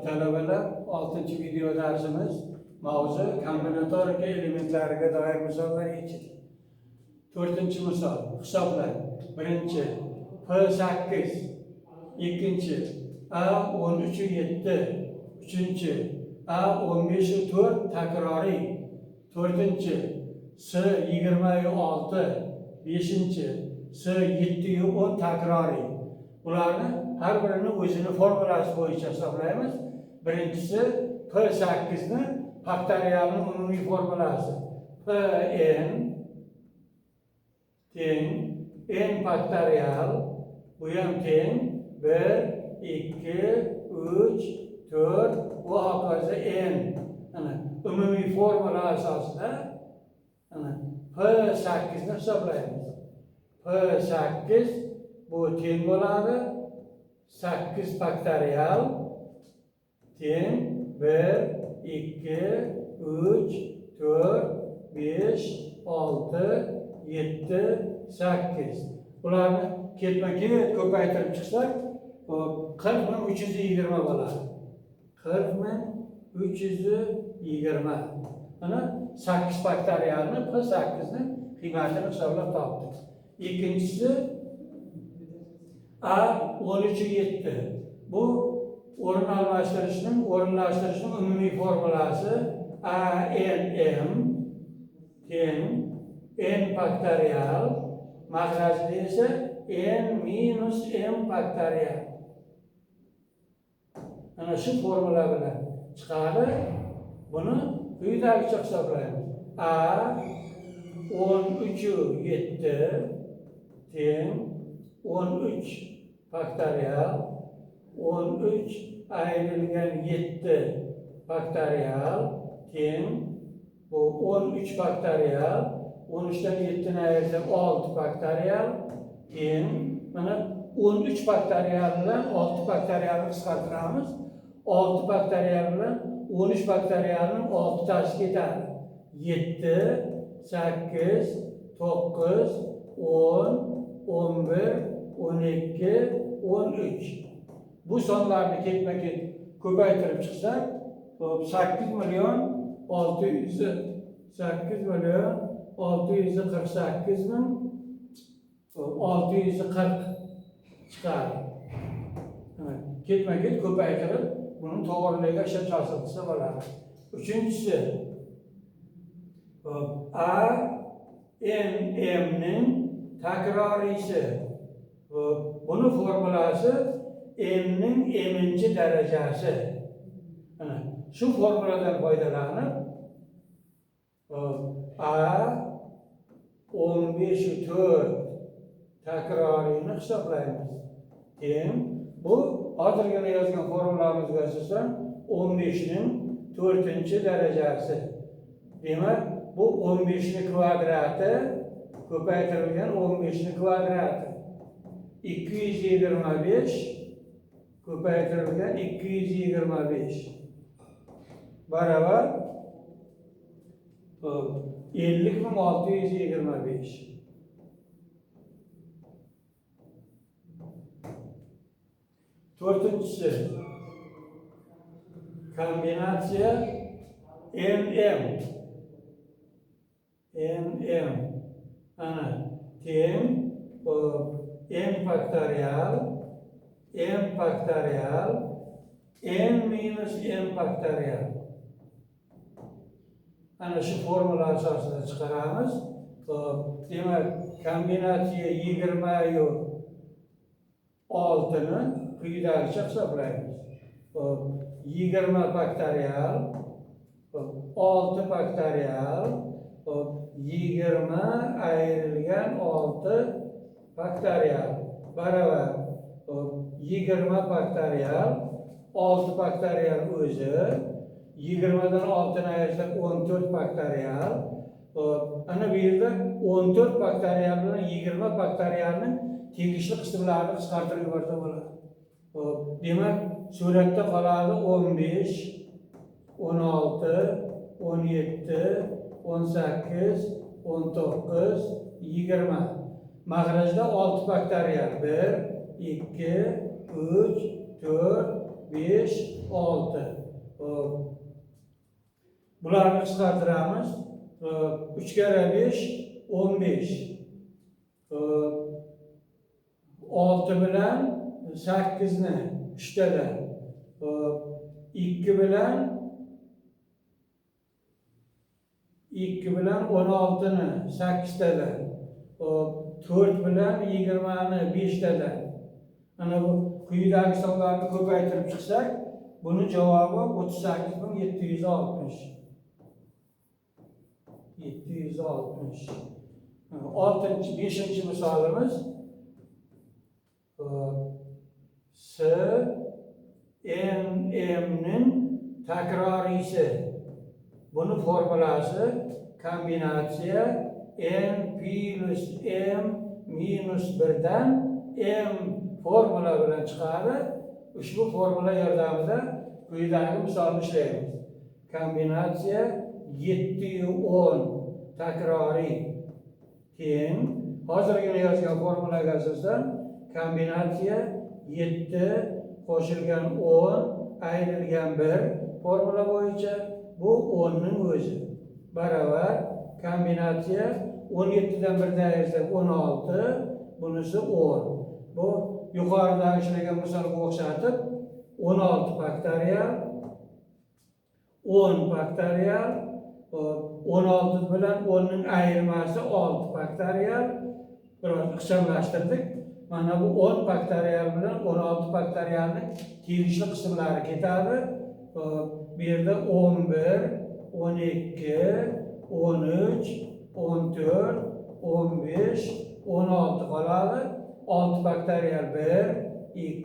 Hurmatli talabalar, 6-video darsimiz mavzu kombinatorika elementlariga doir misollar yechish. 4-misol, hisoblang. Birinchi, P8, ikkinchi, A13 7, uchinchi, A15 4 takroriy, to'rtinchi, S26, beshinchi, S7 10 takroriy. Bularni har birini o'zini formulasi bo'yicha hisoblaymiz. Birinchisi, P8 ni faktorialning umumiy formulasi. Pn teng n faktorial, bu ham teng 1, 2, 3, 4 va hokazo n. Ana umumiy formula asosida ana P8 ni hisoblaymiz. P8 bu teng bo'ladi 8 faktorial teng 1, 2, 3, 4, 5, 6, 7, 8. Bularni ketma-ket ko'paytirib chiqsak, 40 320 bo'ladi. 40 320. Mana 8 faktorialni, P8 ni qiymatini hisoblab topdik. Ikkinchisi, A13 7. Bu o'rin almashtirishning, o'rinlashtirishning umumiy formulasi A N M teng n faktorial, mahrajida esa n minus m faktorial. Ana shu formula bilan chiqadi. Buni quyidagicha hisoblaymiz. A13 7 teng 13 faktorial 13 ayrilgan 7 faktorial teng bu 13 faktorial 13dan 7ni ayirsak 6 faktorial teng, mana 13 faktorial bilan 6 faktorialni qisqartiramiz. 6 faktorial bilan 13 faktorialning 6 tasi ketadi. 7, 8, 9, 10, 11, 12, 13. Bu sonlarni ketma-ket ko'paytirib chiqsak, hop, 8 million 600 8 million 648 ming 640 chiqadi. Ketma-ket ko'paytirib, buni to'g'riligiga ishonch hosil qilsa bo'ladi. Uchinchisi, hop, A N M ning takroriysi. Hop, buni formulasi n ning m-inchi darajasi. Mana shu formuladan foydalanib, hop, A15 4 takroriyni hisoblaymiz. Teng bu hozirgina yozgan formulamizga asosan 15 ning 4-darajasi. Demak, bu 15 ni kvadrati ko'paytirilgan 15 ni kvadrati. 225 ko'paytirilgan 225 barobar, hop, 50 625. To'rtinchisi, kombinatsiya NM NM ana teng, hop, n faktorial m faktorial n minus m faktorial. Ana shu formula asosida chiqaramiz. Hop, demak, kombinatsiya 26ni quyidagicha hisoblaymiz. Hop, 20 faktorial, hop, 6 faktorial, hop, 20 ayrilgan 6 faktorial barobar, hop, 20 faktorial 6 faktorial o'zi, 20dan 6ni ayirsak 14 faktorial. Hop, ana bu yerda 14 faktorial bilan 20 faktorialning tegishli qismlarini qisqartirib yuborsa bo'ladi. Hop, demak, suratda qoladi 15, 16, 17, 18, 19, 20. Mahrajda 6 faktorial: 1, 2, 3, 4. 5, 6. Bularni qisqartiramiz. 3 karra 5, 15. 6 bilan 8ni 3tadan. 2 bilan 2 bilan 16ni 8tadan. 4 bilan 20ni 5tadan. Mana bu quyidagi sonlarni ko'paytirib chiqsak, buni javobi 38760. 760. 6, 5 misolimiz S N M'ning takroriysi. Buni formulasi kombinatsiya N plus M minus 1dan M formula bilan chiqadi. Ushbu formula yordamida quyidagi misolni ishlaymiz. Kombinatsiya 710 takroriy teng hozirgina yozgan formulaga asosan kombinatsiya 7 qo'shilgan 10 ayrilgan 1 formula bo'yicha bu 10 ning o'zi barobar kombinatsiya 17 dan 1 ayirsak 16, bunisi 10. Bu yuqorida ishlagan misolga o'xshatib 16 faktorial 10 faktorial 16 bilan 10 ning ayirmasi 6 faktorial, biroz ixchamlashtirdik. Mana bu 10 faktorial bilan 16 faktorialning tegishli qismlari ketadi. Bu yerda 11, 12, 13, 14, 15, 16 qoladi. 6 faktorial 1, 2,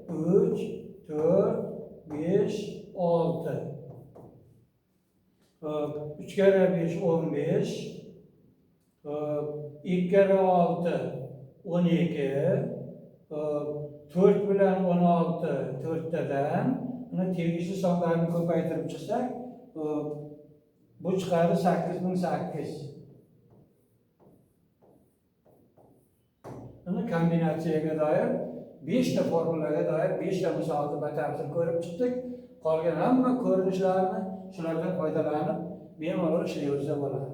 3, 4, 5, 6. 3 kere 5, 15. 2 kere 6, 12. 4 bilan 16, 4tadan. Buni tegishli sonlarni ko'paytirib chiqsak, bu chiqadi 8008. Buni kombinatsiyaga doir 5 ta formulaga doir 5 ta misolni batafsil ko'rib chiqdik. Qolgan hamma ko'rinishlarni shulardan foydalanib bemalol ishlayversa bo'ladi.